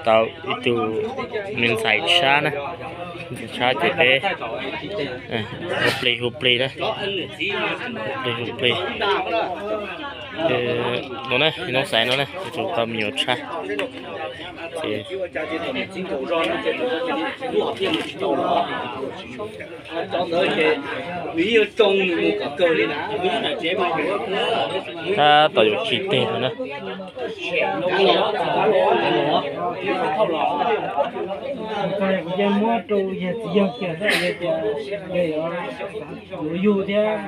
Tau ib tug me ntxhais tshab na, ntxhais tshab ces peb hu plig hu plig na, hu plig hu plig. No na, noob xaiv no na, tus tau me nyuam tshab. Tab tom yuav tsis teg na. Kuv yeej muab rau yawg txiv yawg kiag xwb, yawg tias yawg yuav yug thiab.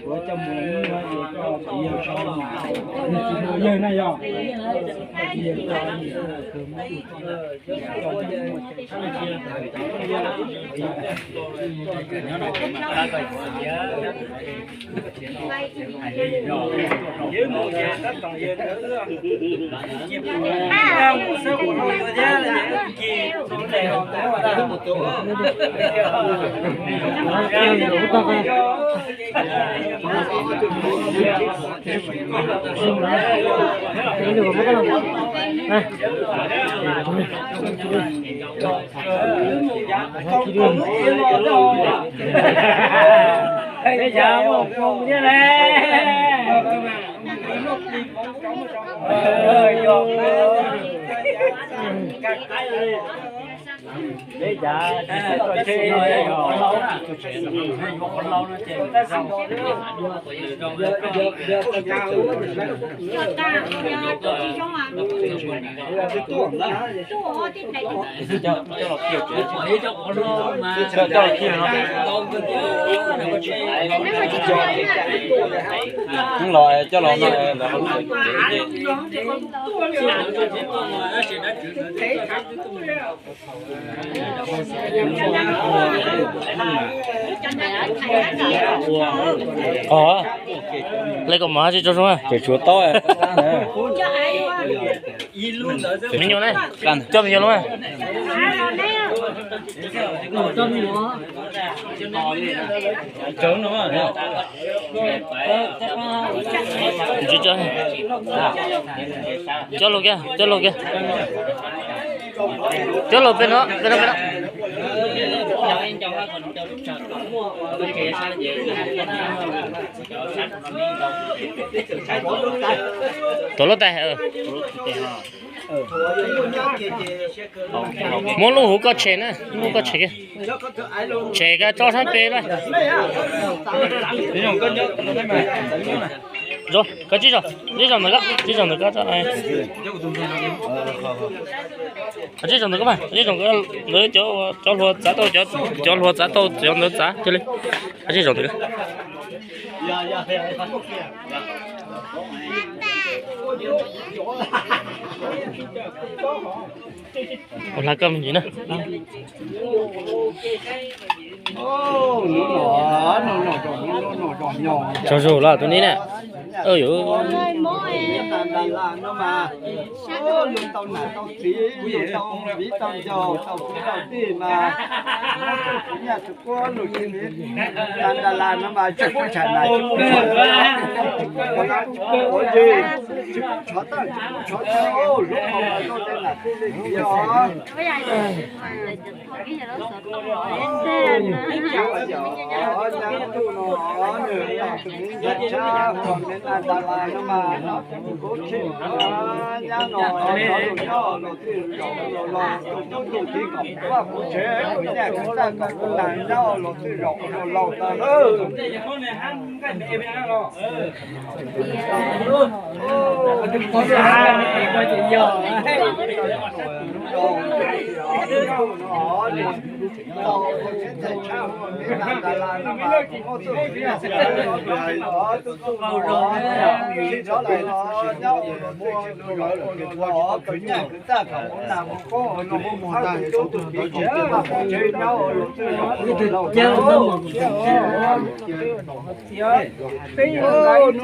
Kuv coj mus no ces koj txiv yawg so, yawg txiv yawg na yog. Peb cov muaj hmoo thiab ne. Peb cov Los coj los no. Qhov le kom mov tsis tso zoo. Ces tshuav taub. Me nyuam ne, coj me nyuam los. Coj los kiag, coj los kiag. Coj los pem no, pem no, pem no. Tuav lub tais. Muab lub huv koj tshem na, lub koj tshem kiag. Tshem koj tso sab pem lawm. Koj tsib zog, tsib zog ntawm koj, tsib zog ntawm koj. Tsib zog ntawm koj mas, tsib zog ntawm cov hluas txav tau, cov hluas txav tau cov ntawd txav cia li. Tsib zog ntawm koj. Ua hla koj me ntsis na. Tsaug zog los tus ni na. Hnub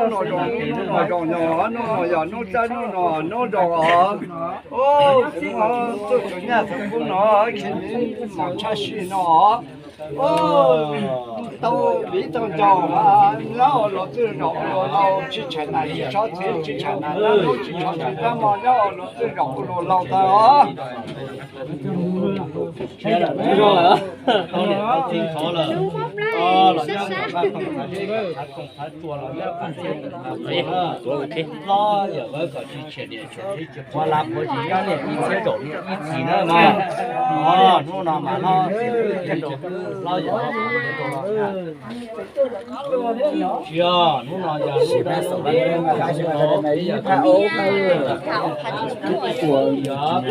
no zoo, hnub no zoo, hnub no yog hnub txawb, hnub no hnub zoo os. Txhua tus nyaj txhua tus no, khib mim mos tshaj si no os. Tau viv tau ncaus, nyob ua luag txwj zaum ua luag laus, tsis tsham nas tsis tshov txiv, tsis tsham nas nyob hnub tsis tshov txiv kab mo, nyob ua luag txwj zaum ua luag laus ntawd os. Tau niam tau txiv khov lawm, los nyob kom vaj toom txhav zeb, kom txhav toom txhav tsua los nyob kom txhiaj kom txhav tsua na. Hlob yawm vawv kom tsis tshiam niam tshiam txiv, tsis quav lav quav tsis nyob niam ib txhiab zaum niam ib txhis na mas. Hnub no mas hlob hlob yawm vawv tsis yog hnub no yog hnub no yog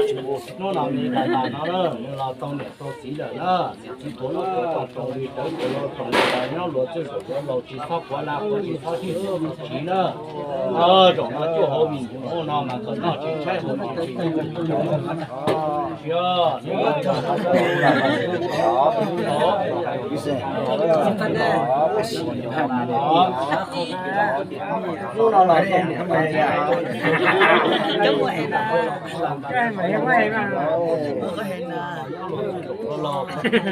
hnub no me tas tas no na, nws los tau niam tau txiv lawm na. Niam txiv tuav lub tuav toom toom li rawv tuav los toom li rawv nyob luag txwj zaum yuav laus tsis txhob quav lav quav tsis txhob txhiaj txhiaj txhiv na. Zaum no cuaj hauv vim hnub no mas kom noj tsis tshaib hauv tsis txhim.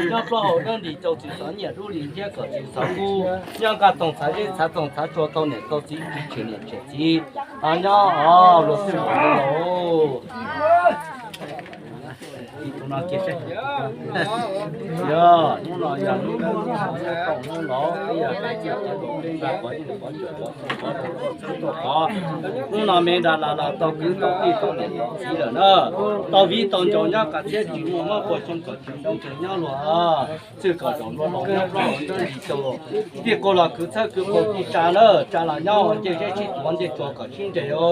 Nyob plaub hau dawb nti rau txiv xov nyiam dub li nciab kom txiv xov kub, nyob nqa toom txhav zeb txhav toom txhav tsua tau niam tau txiv tsis tshiam niam tshiam txiv. Nyob luag txwj zaum laus. Yog hnub no yog hnub no yog hnub no me nra las los tau kwv tau tij tau niam tau txiv lawm na, tau viv tau ncaus nyob kom txhiab tsis muaj mob puas xyoo kom tsis zoo tsees nyob luag, txwj kom zaum luag laus nyob plaub hau dawb nti rau. Tij qus los kwv txhawb kwv qaug tij tsa na, tsa los nyob ua ncej zeb sib tuav ncej tsua kom sib nres os.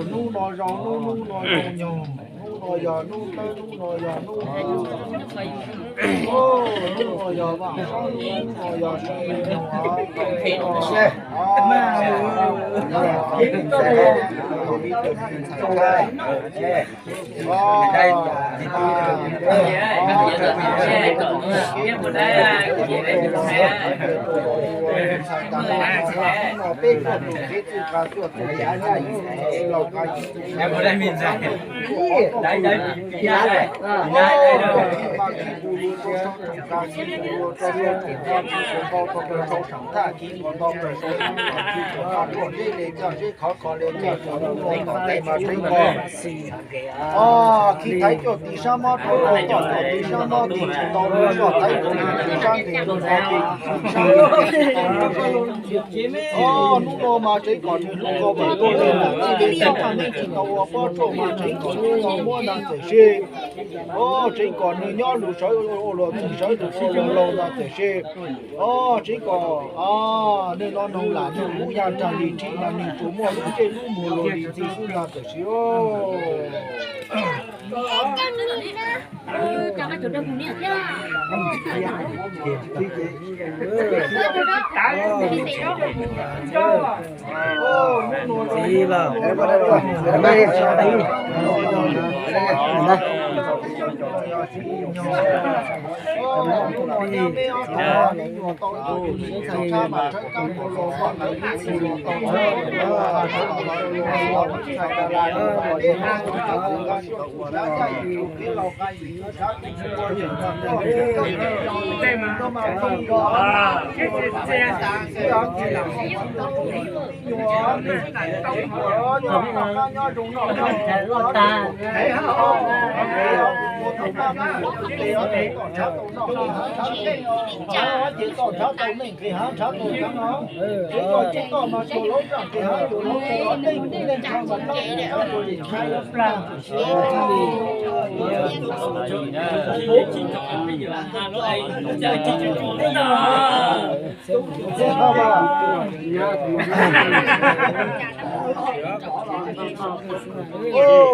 Hnub no zoo hnub, hnub no zoo nyoog, hnub no yog hnub tawb, hnub no yog hnub, hnub no yog vaj saub, hnub no yog sib nyoog. Khi thaiv cuaj tim sab mob rau rau tom cuaj tim sab mob tim tsis tau lub zog thaiv rau tim sab nqis rau qhov tim tim sab nqis. Hnub no mas tseev kom nws hlub nkaus vam tuaj li ntawm txij li txoj qab neej tsis tau ua pob tsuaj mas tseev kom nws tau muab nag txawm si. Tseev kom nws nyob lus sawv ua luag txwj sawv lus ua luag laus nag txawm si. Tseev kom nws no noog lam nws lub ya nrag li rhi mas nws tsuas muaj lub ntsej lub muag luag li ntxi xwb nag txawm si.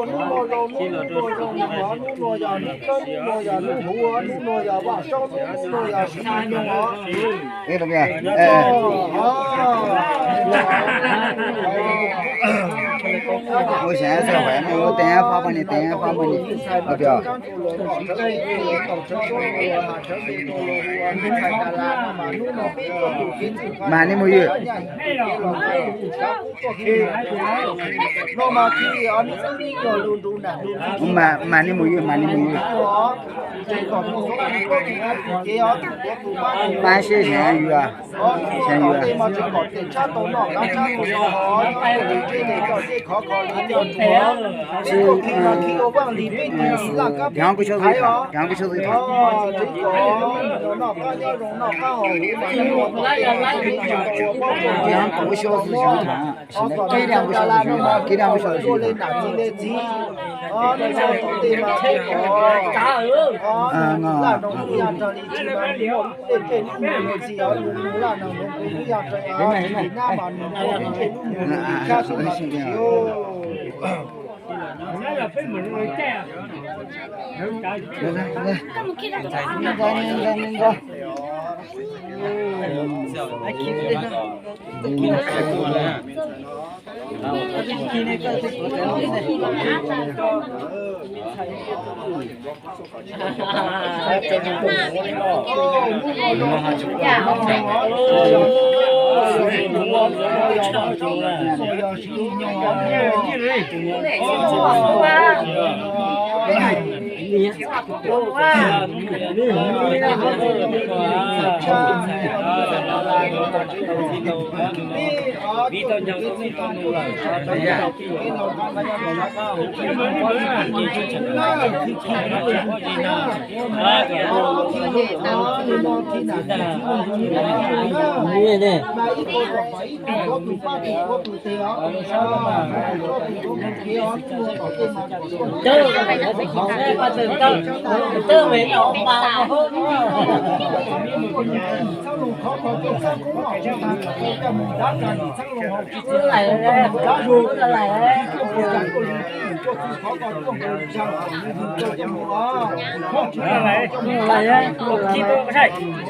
Hnub no zoo, hnub no zoo, hnub no yog hnub tawb, hnub no yog hnub huv, hnub no yog vaj saub, hnub no yog sib nyoog os. Hnub no, Ua xyov txog hais nej ua teev fab poj niam, teev fab poj niam, ua pio. Mas nej mus ywg. Mas, mas nej mus ywg, mas nej mus ywg. Pab seb xyov yuav, xyov yuav. Tsis, tiv kuj tshaj xwb, tiv kuj tshaj xwb. Tiv kuj tshaj xwb, tiv kuj tshaj xwb.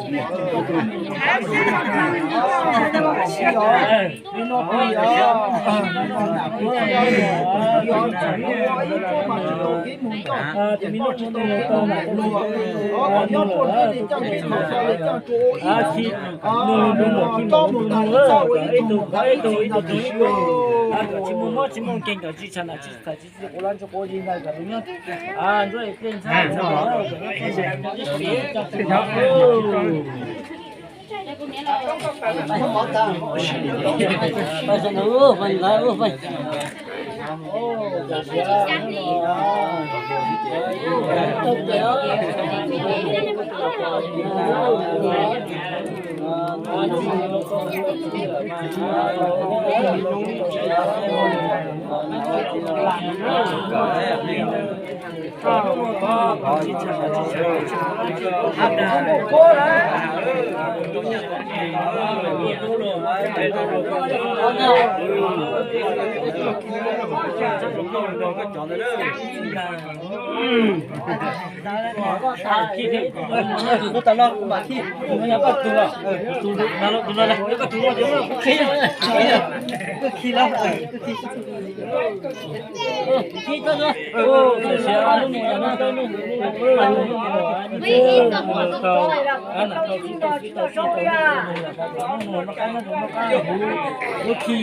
Lub khi,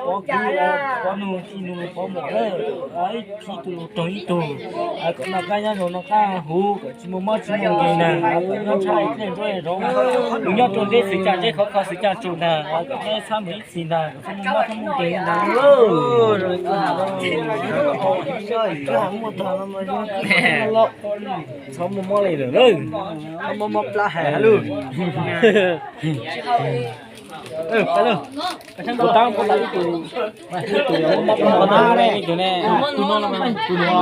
pov khi, pov nug khi nug pov mom lawm, ib khi tus lus roog ib tug, kom noj qab nyob zoo noj qab huv, kom tsis muaj mob tsis muaj nkeeg na, kom nyob tshaj ib pliag nruab zoov. Kuv nyob rau ntej xwm tsa zeb khov kho xwm tsa tsum ntag, kom nyob txhob mus ib txhis ntag, kom txhob muaj mob txhob muaj nkeeg ntag. Txhob muaj mob li lawm, txhob muaj mob plab hais lawm. Kuv tab kuv tau ib tug, ib tug mob plab ne, tus no, tus no.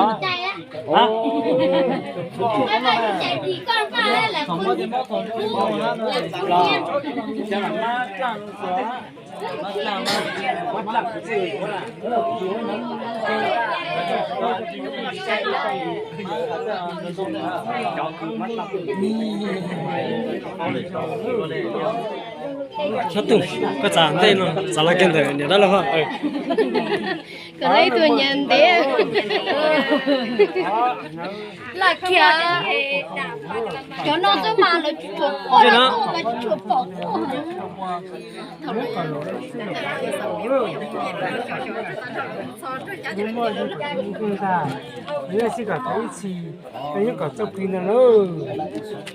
Xyob Tooj, koj txav ntej no txav los kiag ntawm niam dab laug hos. Kom lawv ib tug nyias ntev. Lam kiag cov no xwb mas lawv tsis tshua pom, lawv tsis tshua pom.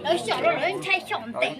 Lawv xyaum los lawv ntshai xyaum ntev.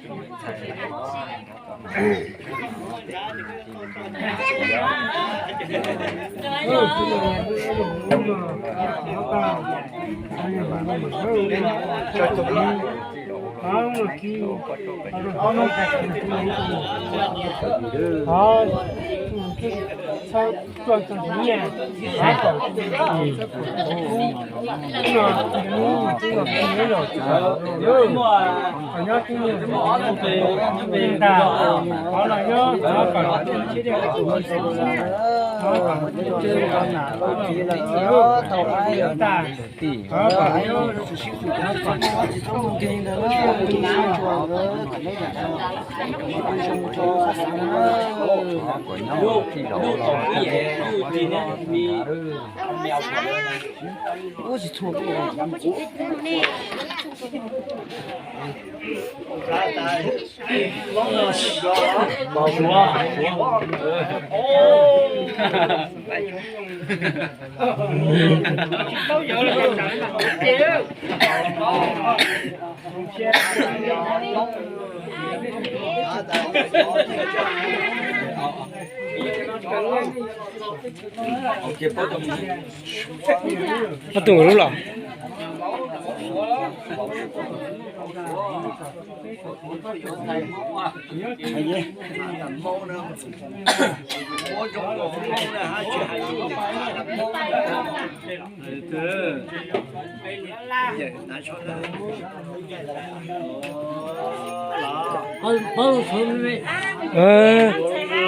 Ob tug lub los.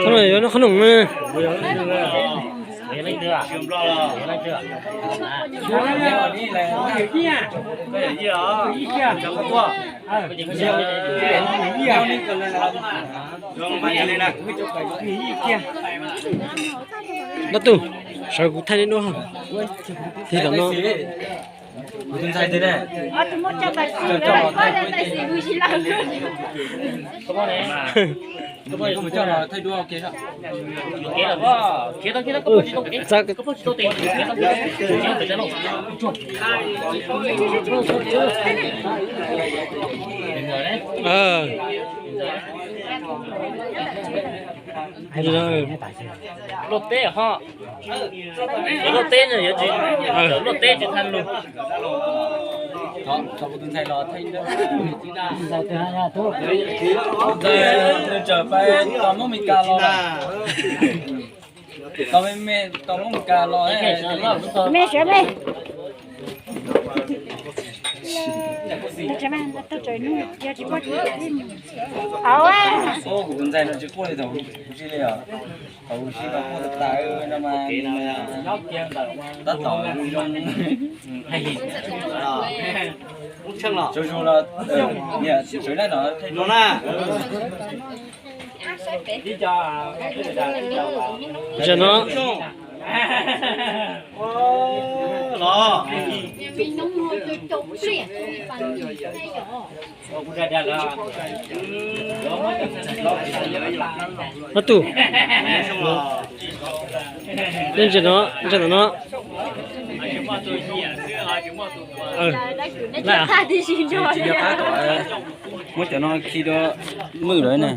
Qhov no yuav noj qhob noom ne. Dab tuj, sawv kuv thaij nej duab. Tig tom no. Kuv tus ntxhais twg ne? Coj los thaij duab ua ke. Luaj teb ho. Luaj teb no yuav tsis, luaj teb tsis tau lug. Ntxawm pais tos Hmoob Mes Kas los. Tos me me tos Hmoob Mes Kas los. Me sawv me. Kuv tus ntxhais no tsis quaj li thaum kuv tsis li os. Thaum kuv tsis quaj tas no mas tab tom zoo. Zoo zoo los niam sawv lawm no. Zaum no. Ob tug. Zaum no, zaum no. Muab cov no khi rau Mwj lawm ne.